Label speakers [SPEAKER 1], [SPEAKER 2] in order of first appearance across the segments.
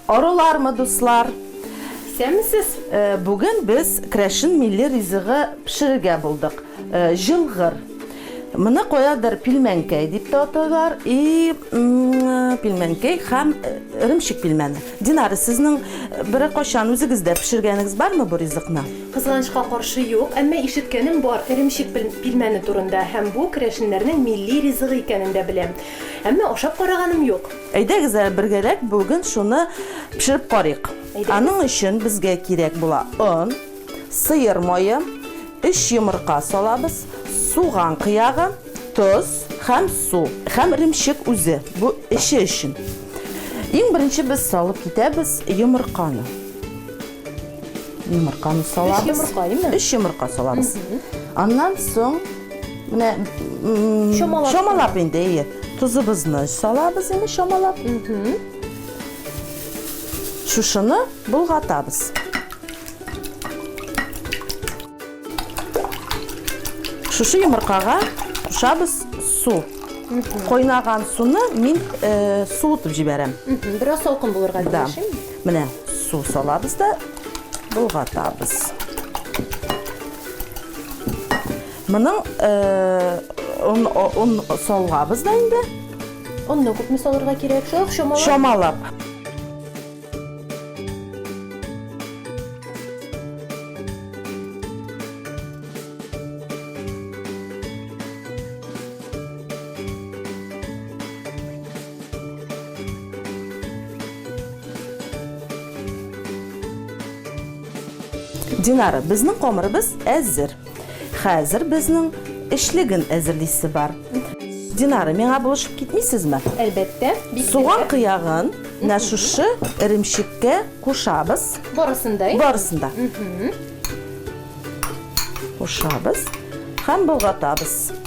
[SPEAKER 1] Арулармы, дуслар?
[SPEAKER 2] Исәнмесез!
[SPEAKER 1] Бүген без керәшен милли ризыгы пешерергә булдык. Җылгыр. Моны каядыр пилмәнкәй дип тә атыйлар. И пилмәнкәй һәм эремчек пилмәне. Динара, сезнең берәр кайчан үзегездә пешергәнегез бармы бу ризыкны?
[SPEAKER 2] Кызганычка каршы, юк. Әмма ишеткәнем бар эремчек пилмәне турында һәм бу керәшеннәрнең милли ризыгы икәнен дә беләм. Әмма ашап караганым юк.
[SPEAKER 1] Әйдәгез әле бергәләп бүген шуны пешереп карыйк.
[SPEAKER 2] Әйдәгез.
[SPEAKER 1] Аның өчен безгә кирәк була он, сыер мае, өч йомырка салабыз, суган кыягы, тоз һәм су, һәм эремчек үзе, бу эче өчен. Иң беренче без салып китәбез йомырканы. Йомырканы салабыз.
[SPEAKER 2] Өч йомырка, әйеме?
[SPEAKER 1] Өч йомырка салабыз. Аннан соң менә
[SPEAKER 2] чамалап,
[SPEAKER 1] чамалап инде, әйе. Тозыбызны салабыз инде чамалап. Шушыны болгатабыз. Шушы йомыркага кушабыз су. Кайнаган суны мин э, суытып җибәрәм.
[SPEAKER 2] Бераз салкын булырга
[SPEAKER 1] тиеш. Менә су салабыз да болгатабыз. Моның э, он, он салабыз да инде.
[SPEAKER 2] Онны күпме салырга кирәк? Шулай ук чамалап.
[SPEAKER 1] Чамалап. Динара, безнең камырыбыз әзер. Хәзер безнең эчлеген әзерлисе бар. Динара, миңа булышып китмисезме?
[SPEAKER 2] Әлбәттә, бик
[SPEAKER 1] Суган
[SPEAKER 2] теләп.
[SPEAKER 1] кыягын менә шушы эремчеккә кушабыз.
[SPEAKER 2] Барысын да, инде?
[SPEAKER 1] Барысын да. Кушабыз һәм болгатабыз.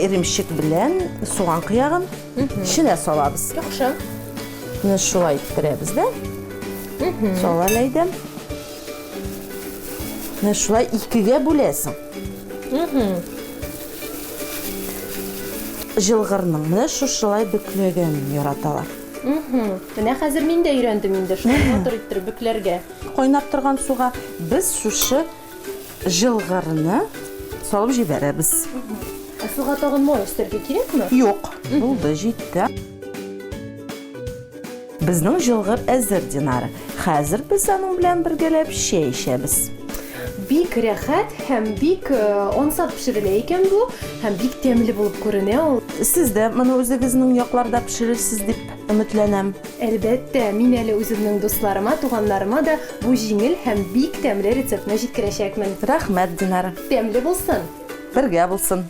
[SPEAKER 1] Эремчек белән суган кыягын эченә салабыз.
[SPEAKER 2] Яхшы.
[SPEAKER 1] Менә шулай иттерәбез дә. Сала әйдә. Менә шулай икегә бүләсең. Җылгырның менә шушылай бөкләгәнен яраталар.
[SPEAKER 2] Менә хәзер мин дә өйрәндем инде шулай матур иттереп бөкләргә.
[SPEAKER 1] Кайнап торган суга без шушы җылгырны салып җибәрәбез.
[SPEAKER 2] Ә суга тагын май өстәргә кирәкме?
[SPEAKER 1] Юк, булды, җитте. Безнең җылгыр әзер, Динара. Хәзер без аның белән бергәләп чәй эчәбез.
[SPEAKER 2] Бик рәхәт һәм бик ансат пешерелә икән бу, һәм бик тәмле булып күренә ул.
[SPEAKER 1] Сез дә моны үзегезнең якларда пешерерсез дип өметләнәм.
[SPEAKER 2] Әлбәттә, мин әле үземнең дусларыма, туганнарыма да бу җиңел һәм бик тәмле рецептны җиткерәчәкмен.
[SPEAKER 1] Рәхмәт, Динара.
[SPEAKER 2] Тәмле булсын!
[SPEAKER 1] Бергә булсын!